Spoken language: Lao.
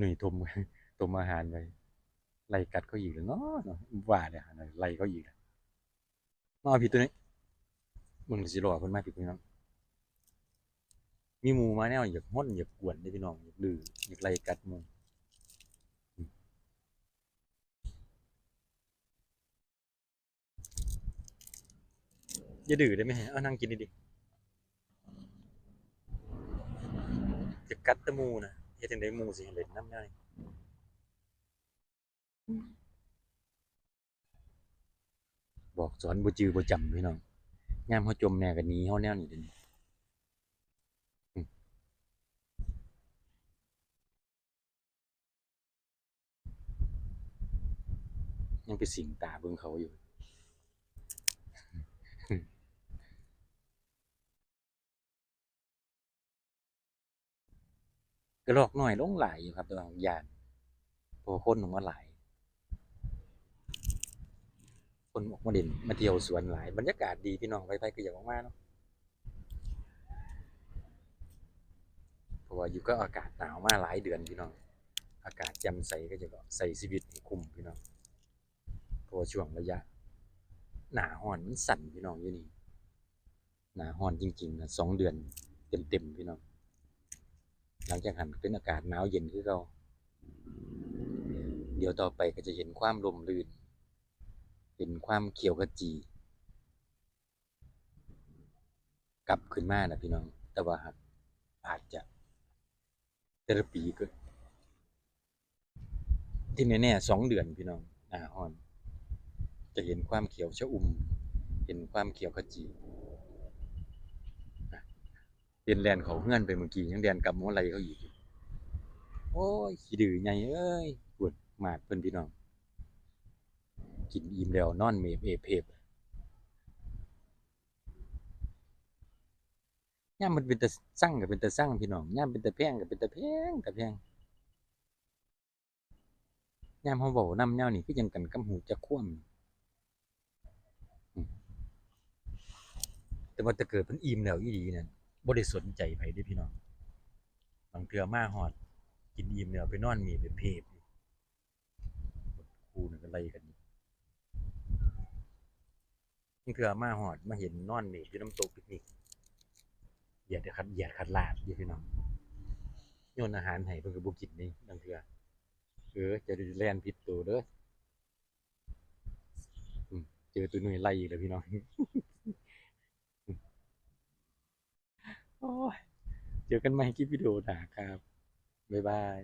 ໜຸ່ຍຖົມ ຖົມອາຫານໄວ້ ໄລ່ກັດເຂົາອີກແລ້ວເນາະ ວ່າແລ້ວ ໄລ່ເຂົາອີກແລ້ວເນາະ ພີ່ໂຕນີ້ ເບິ່ງຊິລໍເພິ່ນມາ ພີ່ນ້ອງ ມີໝູ່ມາແນວຢາກຮົນຢາກກວນເດ້ພີ່ນ້ອງ ຢາກດື້ ຢາກໄລ່ກັດໝູ່. ຢ່າດື້ໄດ້ແມ ເອົານັ່ງກິນດີໆ ຈະກັດແຕ່ໝູ່ນະ ເຮັດຈັ່ງໃດໝູ່ຊິໃຫ້ຫຼິ້ນນຳແນວນີ້ ບອກສອນບໍ່ຈື່ບໍ່ຈຳພີ່ນ້ອງ ຍາມເຮົາຈົ່ມແດ່ກໍໜີເຮົາແນວນີ້ເດ້ ອືມ. ຍັງໄປສິງຕາເບິ່ງເຂົາຢູ່ ກະລອກນ້ອຍລົງຫຼາຍຢູ່ຄັບ ແຕ່ວ່າຢ້ານ ເພາະວ່າຄົນອອກມາຫຼາຍ ຄົນອອກມາຫຼິ້ນມາທ່ຽວສວນຫຼາຍ ບັນຍາກາດດີພີ່ນ້ອງ ໃຜໆກໍຢາກອອກມາເນາະ ເພາະວ່າຢູ່ກັບອາກາດໜາວມາຫຼາຍເດືອນພີ່ນ້ອງ ອາກາດແຈ່ມໃສ ເຂົາເຈົ້າກໍໃຊ້ຊີວິດໃຫ້ຄຸ້ມພີ່ນ້ອງ ເພາະວ່າຊ່ວງໄລຍະໜ້າຮ້ອນມັນສັ້ນພີ່ນ້ອງ ຢູ່ນີ້ໜ້າຮ້ອນຈິງໆນະ ສອງເດືອນເຕັມໆພີ່ນ້ອງ ຫຼັງຈາກຫັ້ນເປັນອາກາດໜາວເຢັນຄືເກົ່າ ດຽວຕໍ່ໄປກໍຈະເຫັນຄວາມຮົ່ມລື່ນ ເຫັນຄວາມຂຽວຂະຈີ ກັບຄືນມານະພີ່ນ້ອງ ແຕ່ວ່າຫາກອາດຈະແຕ່ລະປີກໍ ທີ່ແນ່ໆ ສອງເດືອນພີ່ນ້ອງ ໜ້າຮ້ອນ ຈະເຫັນຄວາມຂຽວຊະອຸ່ມ ເຫັນຄວາມຂຽວຂະຈີ ເຫັນແລ່ນເຂົ້າເຮືອນໄປມື້ກີ້ ຍັງແລ່ນກັບມາໄລ່ເຂົາອີກຢູ່ ໂອ້ຍ ຂີ້ດື້ໃຫຍ່ເອີຍ ພຸ້ນ ໝາກເພິ່ນພີ່ນ້ອງ ກິນອີ່ມແລ້ວນອນເມບເອບເພບ. ຍາມມັນເປັນຕາຊັງກໍເປັນຕາຊັງພີ່ນ້ອງ ຍາມເປັນຕາແພງກໍເປັນຕາແພງ ຕາແພງ ຍາມເຮົາເວົ້ານຳແນວນີ້ຄືຈັ່ງກັນກັບຮູ້ຈັກຄວາມ ອືມ ແຕ່ວ່າແຕ່ເກີດມັນອີ່ມແລ້ວອີ່ຫຼີນັ້ນ ບໍ່ໄດ້ສົນໃຈໃຜເດ້ພີ່ນ້ອງ ບາງເທື່ອມາຮອດ ກິນອີ່ມແລ້ວໄປນອນເມບເພບຢູ່ ຄູ່ນັ້ນກໍໄລ່ກັນຢູ່ ບາງເທື່ອມາຮອດມາເຫັນນອນເມບຢູ່ນຳໂຕະປິກນິກ ຢຽດຄັດ ຢຽດຄັດລາດຢູ່ພີ່ນ້ອງ ໂຍນອາຫານໃຫ້ເພິ່ນກໍບໍ່ກິນເດ້ ບາງເທື່ອ ເອີ ຈະໄດ້ແລ່ນຜິດໂຕເດີ ອືມ ເຈີໂຕໜຸ່ຍໄລ່ອີກແລ້ວພີ່ນ້ອງ ໂອ້ຍ ເຈີກັນໃໝ່ຄລິບວິດີໂອໜ້າຄັບ ບາຍບາຍ.